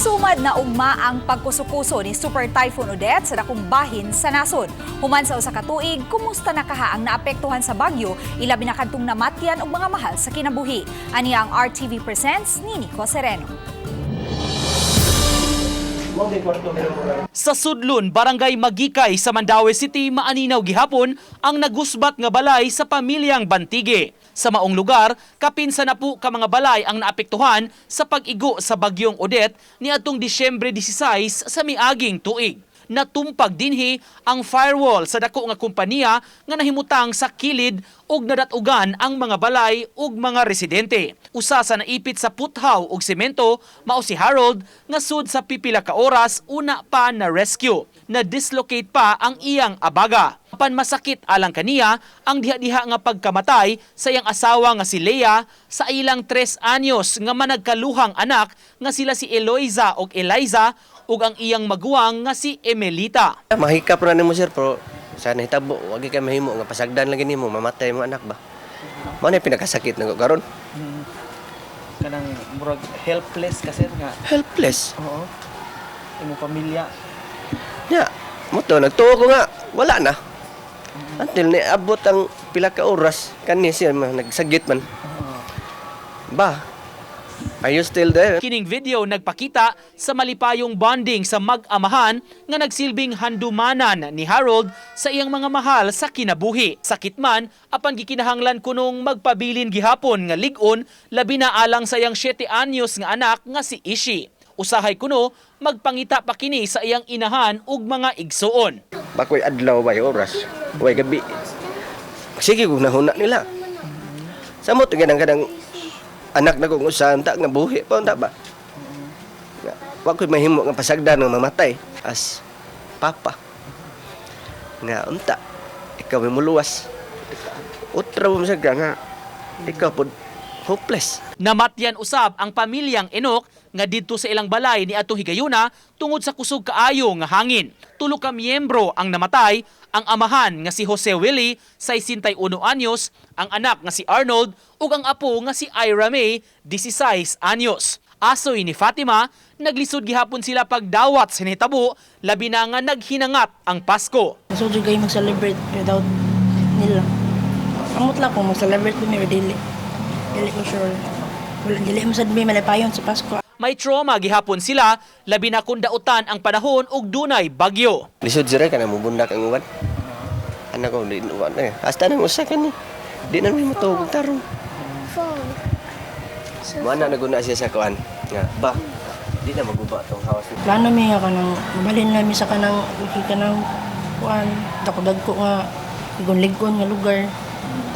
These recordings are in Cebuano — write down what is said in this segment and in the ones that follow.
Sumad na ugma ang pagkuso-kuso ni Super Typhoon Odette sa dakong bahin sa nasod. Human sa usa ka tuig, kumusta na kaha ang naapektuhan sa bagyo, ilabi na kadtong namatyan og mga mahal sa kinabuhi? Aniya ang RTV Presents ni Nico Sereno. Sa Sudlon, Barangay Magikay sa Mandaue City, maaninaw gihapon ang nagusbat nga balay sa pamilyang Bantige. Sa maong lugar, kapin sa napu ka mga balay ang naapektuhan sa pag-igo sa bagyong Odette niadtong Disyembre 16 sa miaging tuig. Natumpag dinhi ang firewall sa dako nga kompanya nga nahimutang sa kilid ug nadatugan ang mga balay ug mga residente. Usa sa naipit sa puthaw ug semento mao si Harold nga sud sa pipila ka oras una pa na rescue. Na dislocate pa ang iyang abaga. Apan masakit alang kaniya ang diha-diha nga pagkamatay sa iyang asawa nga si Leah, sa ilang 3 anyos nga managkaluhang anak nga sila si Eloisa ug Eliza ug ang iyang maguwang nga si Emelita. Mahikap ra nimo, sir, pero sa nahitabo wag kay mahimo nga pasagdan lagi nimo mamatay mo anak ba. Mao na pinakasakit nako karon. Kanang murag helpless kasi nga. Helpless. Oo, imong pamilya. Nya, mo to nagtuo ko nga wala na. Until ni abot ang pila ka oras kani siya nagsagit man. Ba. Are you still there? Kining video nagpakita sa malipayong bonding sa mag-amahan nga nagsilbing handumanan ni Harold sa iyang mga mahal sa kinabuhi. Sakit man, apan gikinahanglan kunong magpabilin gihapon nga lig-on, labi na alang sa iyang 7 anyos nga anak nga si Ishi. Usahay kuno magpangita pa kini sa iyang inahan ug mga igsuon. Bakoy adlaw bay oras, way gabi. Sige kung nahuna nila. Samot ganang kanang anak na kung usa ta nga buhi pa unta ba. Nga, wa ko'y mahimo nga pasagdan nga mamatay as papa. Nga unta ikaw may muluwas. Utra mo sa nga ikaw pod hopeless. Namatyan usab ang pamilyang Enoch nga didto sa ilang balay ni atong higayuna tungod sa kusog kaayo nga hangin. Tulo ka miyembro ang namatay, ang amahan nga si Jose Willie, 61 anyos, ang anak nga si Arnold ug ang apo nga si Ira May, 16 anyos. Asoy ni Fatima, naglisod gihapon sila pagdawat sa nitabo, labi na nga naghinangat ang Pasko. So, jud kayo mag-celebrate without nila. Amot lang kung mag-celebrate ko or dili. Dili ko sure. Wala, dili mo sad may malipayon sa Pasko. May trauma gihapon sila, labi na kung dautan ang panahon ug dunay bagyo. Lisod sira kana mo bundak ang uwan. Anak ko di uwan eh. Hasta nang usa kani. Di na mi motuog og tarong. Mo na naguna siya sa kuan. Nga ba. Di na maguba tong house. Plano mi nga kanang mabalhin na mi sa kanang iki kanang kuan dako-dagko nga ligon-ligon nga lugar.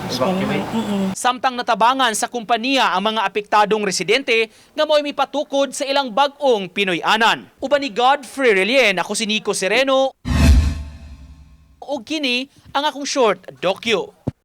Evacuate? Samtang natabangan sa kumpanya ang mga apektadong residente nga mao'y mipatukod sa ilang bag-ong Pinoy-anan. Uban ni Godfrey Relien, ako si Nico Sereno ug kini ang akong short docu.